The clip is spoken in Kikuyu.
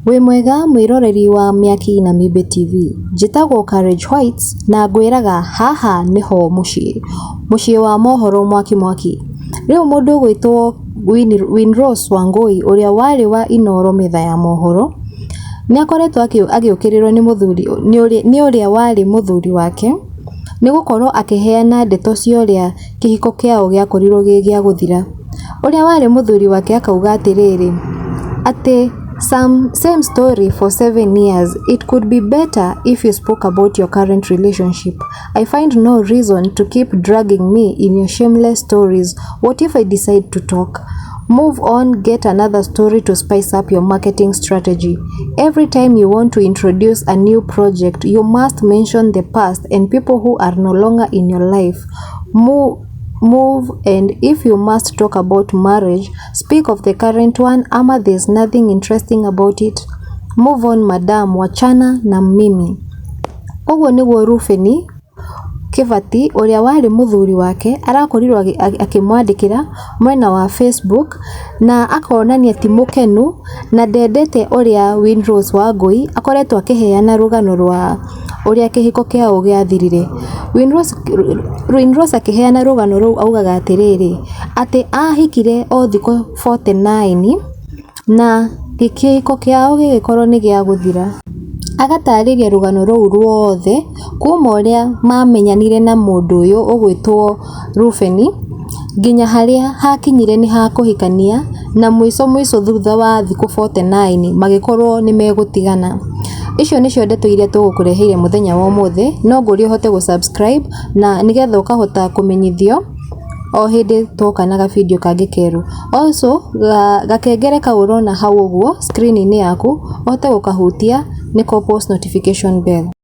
Wĩ mwega mwĩroreri wa Mĩaki na Mĩmbi TV, njĩtagwo Courage Whites na ngwĩraga haha nĩho mũciĩ, mũciĩ wa mohoro mwaki mwaki. Rĩu mũndũ ũgwĩtwo Winrose Wangui ũrĩa warĩ wa Inooro metha ya mohoro, nĩ akoretwo agĩũkĩrĩrwo nĩ mũthuri nĩ ũrĩa warĩ mũthuri wake, nĩ gũkorwo akĩheana ndeto cia ũrĩa kĩhiko kĩao gĩakorirwo gĩ gĩa gũthira. Ũrĩa warĩ mũthuri wake akauga atĩrĩrĩ, atĩ "Same story for 7 years. It could be better if you spoke about your current relationship. I find no reason to keep dragging me in your shameless stories. What if I decide to talk? Move on, get another story to spice up your marketing strategy. Every time you want to introduce a new project, you must mention the past and people who are no longer in your life. Move and if you must talk about marriage, speak of the current one ama there's nothing interesting about it. Move on madam, wachana na mimi." Ũguo nĩguo Reuben Kĩbati ũrĩa warĩ mũthuri wake arakorirwo akĩmwandĩkĩra mwena wa Facebook na akonania ti mũkenu na ndendete ũrĩa Winrose Wangui akoretwo akĩheana rũgano rwa ũrĩa kĩhiko kĩao gĩathirire. Winrose akĩheana rũgano rũu augaga atĩrĩrĩ, atĩ ahikire o thikũ 49 na kĩhiko kĩao gĩgĩkorwo nĩ gĩa gũthira. Agatarĩria rũgano rũu ruothe kuma ũrĩa mamenyanire na mũndũ ũyũ ũgwĩtwo Reuben nginya harĩa hakinyire nĩ hakũhikania na mũico mũico thutha wa thikũ 49 magĩkorwo nĩ megũtigana. Icio nĩcio ndeto iria tũgũkũreheire mũthenya wa ũmũthĩ, no ngũrie ũhote gũ subscribe na nĩgetha ũkahota kũmenyithio o hĩndĩ twoka na ga video kangĩ kerũ. Also gakengere kau ũrona hau ũguo screen-inĩ yaku ũhote gũkahutia nĩko post notification bell.